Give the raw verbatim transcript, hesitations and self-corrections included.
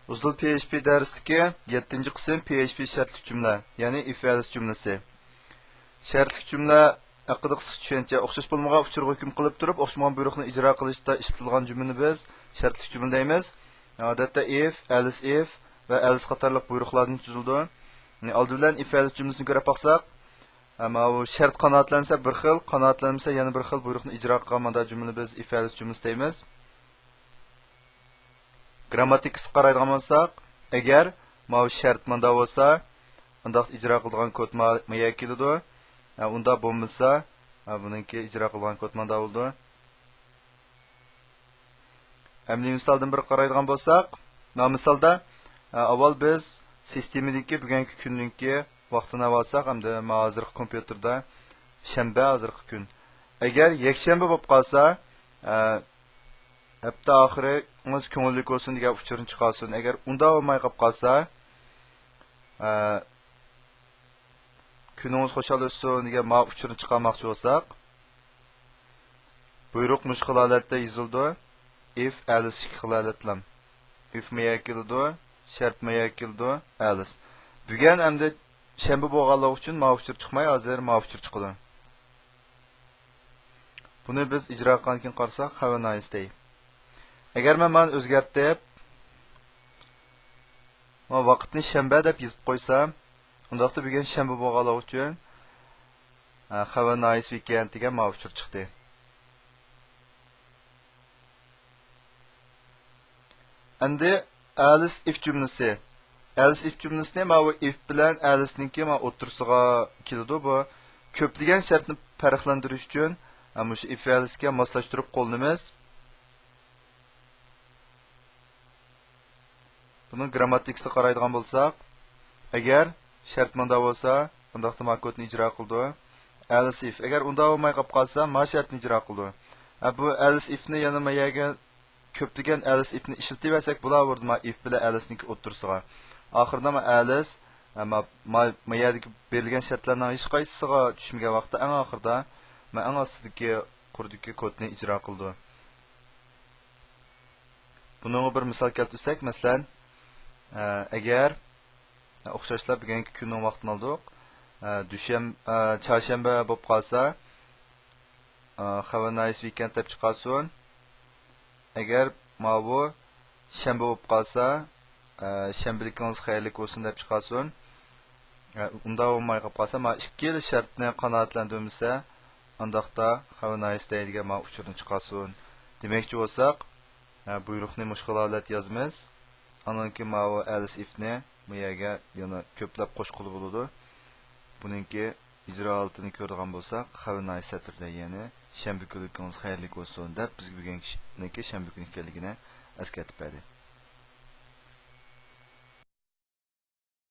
ئۇزۇل پي ئېچ پى دەرسلىكى يەتتىنچى قىسىم، پي ئېچ پى شەرتلىك جۈملە، يەنى ئىف ئەلىس جۈملىسى. شەرتلىك جۈملە ھەققىدە قىسقىچە چۈشەنچە. ئوخشاش بولمىغان ئۇچۇرغا ھۆكۈم قىلىپ تۇرۇپ، ئوخشىمىغان بۇيرۇقنى ئىجرا قىلىشتا ئىشلىتىلغان جۈملىنى بىز شەرتلىك جۈملە دەيمىز. ئادەتتە ئىف، ئەلىس ئىف ۋە ئەلىس قاتارلىق بۇيرۇقلاردىن تۈزۈلىدۇ. يەنى ئالدى بىلەن ئىف ئەلىس جۈملىسىنى كۆرۈپ باقساق، ماۋۇ شەرت قانائەتلەنسە بىر خىل، قانائەتلەنمىسە يەنە بىر خىل بۇيرۇقنى ئىجرا قىلغان مانا جۈملىنى بىز ئىف ئەلىس جۈملىسى دەيمىز. گىرامماتىكىسىغا قارايدىغان بولساق، ئەگەر ماۋۇ شەرت ماندا بولسا، ئۇنداق ئىجرا قىلىدىغان كود ما-، مايا كېلىدۇ. ئە، ئۇنداق بولمىسا، ئە، بۇنىڭكى ئىجرا قىلىدىغان كود ماندا بولىدۇ. ئەمدى مىسالدىن بىر قارايدىغان بولساق، مانا مىسالدا، ئە، ئاۋۋال بىز سىستېمىدىكى بۈگۈنكى كۈننىڭكى ۋاقتىنى ئالساق، ئەمدى مانا ھازىرقى كومپيۇتېردا شەنبە ھازىرقى كۈن. ئەگەر يەكشەنبە بولۇپ قالسا، ئە، ھەپتە ئاخىرىڭىز كۆڭۈللۈك بولسۇن دېگەن ئۇچۇرنى چىقارسۇن. ئەگەر ئۇنداق بولماي قاپ قالسا، ئە، كۈنىڭىز خۇشال ئۆتسۇن دېگەن ماۋۇ ئۇچۇرنى چىقارماقچى بولساق، بۇيرۇق مۇشۇ خىل ھالەتتە يېزىلىدۇ. ئىف ئەلىس ئىككى خىل ھالەتلەم. ئىف مايا كېلىدۇ، شەرت مايا كېلىدۇ، ئەلىس. بۈگۈن ئەمدى شەنبە بولغانلىقى ئۈچۈن ماۋۇ ئۇچۇر چىقماي، ھازىر ماۋۇ ئۇچۇر چىقىدۇ. بۇنى بىز ئىجرا قىلغاندىن كېيىن قارىساق، خەۋە نايس دەي. ئەگەر مەن مانا ئۆزگەرتىپ، مانا ۋاقىتنى شەنبە دەپ يېزىپ قويسام، ئۇنداقتا بۈگۈن شەنبە بولغانلىقى ئۈچۈن، ئە، خەۋە نايس ۋىكەند دېگەن ماۋۇ ئۇچۇر چىقتى. ئەمدى ئەلىس ئىف جۈملىسى. ئەلىس ئىف جۈملىسىنى ماۋۇ ئىف بىلەن ئەلىسنىڭكى مانا ئوتتۇرىسىغا كېلىدۇ. بۇ كۆپلىگەن شەرتنى پەرقلەندۈرۈش ئۈچۈن، ئە، مۇشۇ ئىف ئەلىسكە ماسلاشتۇرۇپ قوللىنىمىز. بۇنىڭ گىرامماتىكىسىغا قارايدىغان بولساق، ئەگەر شەرت مۇنداق بولسا، ئۇنداقتا ما كودنى ئىجرا قىلىدۇ. ئەلىس ئىف. ئەگەر ئۇنداق بولماي قاپ قالسا، ما شەرتنى ئىجرا قىلىدۇ. ھە، بۇ ئەلىس ئىفنى يەنە ما يەرگە كۆپلىگەن ئەلىس ئىفنى ئىشلىتىۋەرسەك بولاۋېرىدۇ، ما ئىف بىلەن ئەلىسنىڭكى ئوتتۇرىسىغا. ئاخىرىدا ما ئەلىس، ھە، ما، ما، ما يەردىكى بېرىلگەن شەرتلەرنىڭ ھېچقايسىسىغا چۈشمىگەن ۋاقىتتا ئەڭ ئاخىرىدا ما ئەڭ ئاستىدىكى قۇردىكى كودنى ئىجرا قىلىدۇ. بۇنىڭغا بىر مىسال كەلتۈرسەك، مەسىلەن، ئە، ئەگەر، ئوخشاشلا بۈگۈنكى كۈننىڭ ۋاقتىنى ئالدۇق. ئە، دۈشەم-، ئە، چارشەنبە بولۇپ قالسا، ئە، خەۋە نايس ۋىكەند دەپ چىقارسۇن. ئەگەر ماۋۇ شەنبە بولۇپ قالسا، ئە، شەنبىلىكىڭىز خەيرلىك بولسۇن دەپ چىقارسۇن. ئە، ئۇنداق بولماي قاپ قالسا، ما ئىككىلا شەرتنى قانائەتلەندۈرمىسە، ئانداقتا خەۋە نايس دەيدىغان ما ئۇچۇرنى چىقارسۇن. دېمەكچى بولساق، ھە، بۇيرۇقنى مۇشۇ خىل ھالەت يازىمىز. ئاندىن كېيىن ماۋۇ ئەلىس ئىفنى بۇ يەرگە يەنە كۆپلەپ قوشقىلى بولىدۇ. بۇنىڭكى ئىجرا ھالىتىنى كۆرىدىغان بولساق، خەۋە نايس سەتىردە، يەنى شەنبە كۈنلۈكىڭىز خەيرلىك بولسۇن دەپ، بىزگە بۈگۈنكى شەنبە كۈنى ئىكەنلىكىنى ئەسكەرتىپ بەردى.